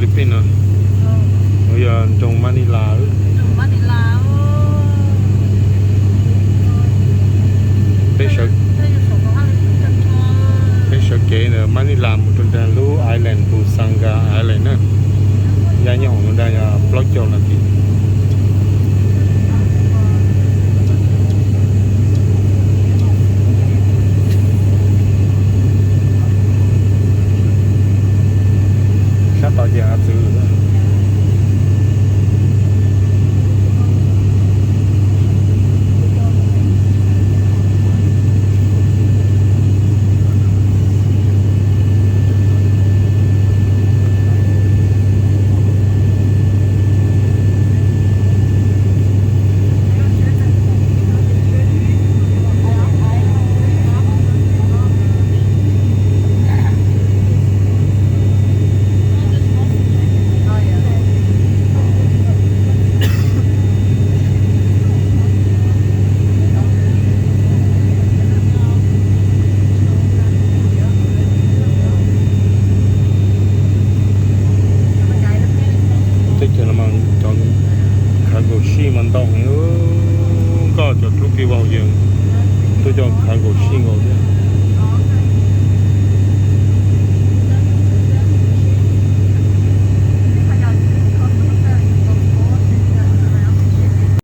Philippines no, yog nroog Manila. Peb sawv, peb sawv kev ntawm Manila mus rau nram lub island Busuanga Island na. Yaj nyob hauv no nrag yog plaub caug nas this. Sab tod ces av txwv. Teb chaws no mas cov khav nkaum sij mas ntau heev, nkoj cov dlub pij vau yees tuaj coj khav nkaum sij nkaus thiab.